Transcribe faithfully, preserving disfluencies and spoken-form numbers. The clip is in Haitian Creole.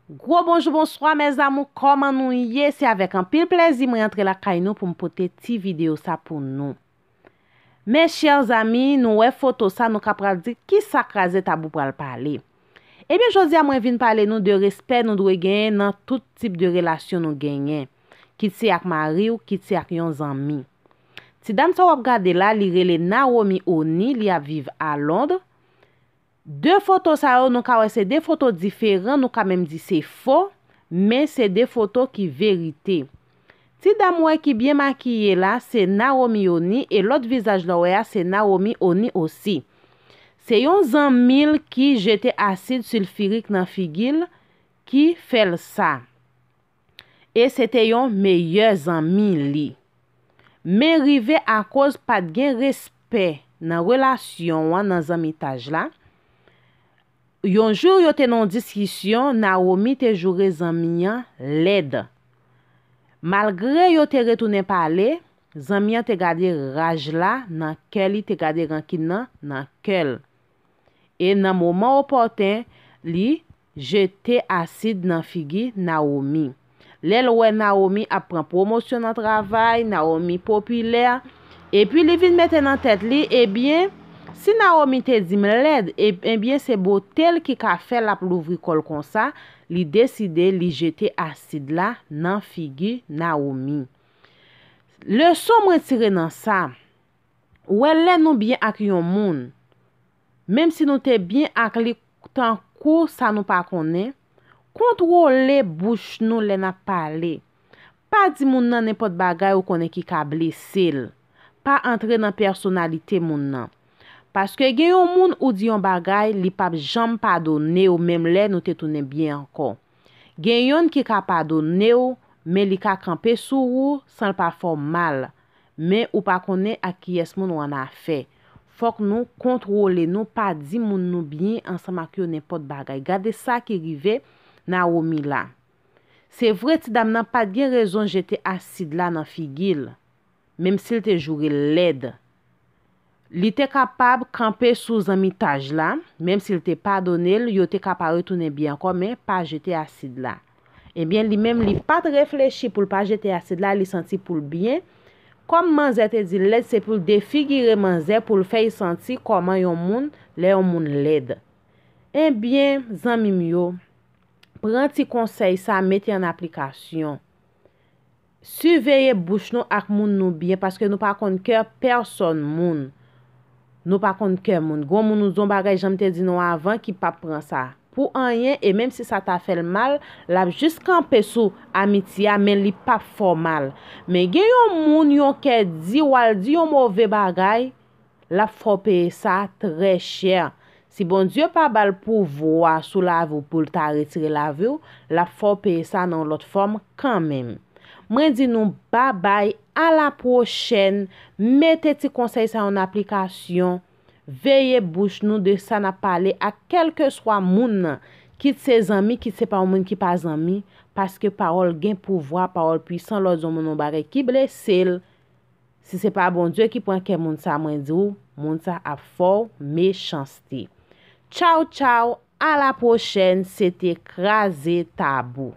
Gwo bonjou, bonswa, mes amours, kòman nou ye? Se avèk anpil plèzi mwen antre lakay nou pou m pote ti videyo sa pou nou. Mes chers amis, nou wè foto sa, nou ka pral di kisa Kraze Tabou pral pale. Ebyen, jodi a mwen vin pale nou de respè nou dwe genyen nan tout tip de relasyon nou genyen, kit se ak mari w, kit se ak yon zanmi. Ti dam sa w ap gade la, li rele Naomi Oni, li ap viv a Londres. De foto sa yo, nou ka wè se de foto diferan, nou ka menm di se fo, men se de foto ki verite. Ti dam ou wè ki byen makiye la, se Naomi Oni, e lòt vizaj la w wè a, se Naomi Oni osi. Se yon zanmi l ki jete asid silfirik nan figi l ki fè l sa. E se te yon meyè zanmi li. Men rive akoz pa t gen respè nan relasyon an, nan zanmitaj la, yon jou yo te nan yon diskisyon, Naomi te joure zanmi an lèd. Malgre yo te retounen pale, zanmi an te gade raj la nan kè li, te gade rankin nan nan kè l. E nan moman opòten, li jete asid nan figi Naomi. Lè l wè Naomi ap pran pwomosyon nan travay, Naomi popilè, epi li vin mete nan tèt li, ebyen, si Naomi te di m lèd, e- ebyen, se bote l ki ka fè l ap louvri kò l konsa, li deside li jete asid la nan figi Naomi. Leson mwen tire nan sa, ou wè lè nou byen ak yon moun, menm si nou te byen ak li tankou sa nou pa konnen, kontwole bouch nou lè n ap pale. Pa di moun nan nenpòt bagay ou konnen ki ka blese l. Pa antre nan pèsonalite moun nan. Paske gen yon moun ou di yon bagay, li p ap janm padone w menm lè nou te tounen byen ankò. Gen yonn ki ka padone w, men li ka kanpe sou ou san l pa fè w mal. Men ou pa konnen ak kiyès moun ou annafè. Fòk nou kontwole nou, pa di moun nou byen ansanm ak yo nenpòt bagay. Gade sa ki rive Naomi la. Se vre, ti dam nan pa t gen rezon jete asid la nan figi l, menm si l te joure l lèd. Li te kapab kanpe sou zanmitaj la, menm si l te padone l, yo te ka pa retounen byen ankò, men pa jete asid la. Ebyen, li menm, li pa t reflechi pou l pa jete asid la, li santi pou l byen. Kòm manzè te di l lèd, se pou l defigire manzè, pou l fè l santi kòman yon moun, lè yon moun lèd. Ebyen, zanmi m yo, pran ti konsèy sa, mete an aplikasyon. Siveye bouch nou ak moun nou byen, paske nou pa konn kè pèsòn moun. Nou pa konn kè moun. Gon moun ou di yon bagay, jan m te di nou avan, ki p ap pran sa pou anyen, e menm si sa ta fè l mal, l ap jis kanpe sou amitye a, men li p ap fè w mal. Men gen yon moun, yon kè di, w al di yon move bagay, l ap fè w peye sa trè chè. Si Bondye pa ba l pouvwa sou lavi w pou l ta retire lavi w, l ap fè w peye sa nan yon lòt fòm kanmenm. Mwen di nou babay, a la pwochèn, mete ti konsèy sa yo an aplikasyon, veye bouch nou de sa n ap pale ak kèlkeswa moun nan, kit se zanmi, kit se pa yon moun ki pa zanmi, paske pawòl gen pouvwa, pawòl pwisan, lè w di yon moun yon bagay ki blese l, si se pa Bondye ki pran kè moun sa, mwen di w, moun sa ap fè w mechanste. Tchaw, tchaw, a la pwochèn, se te Kraze Tabou.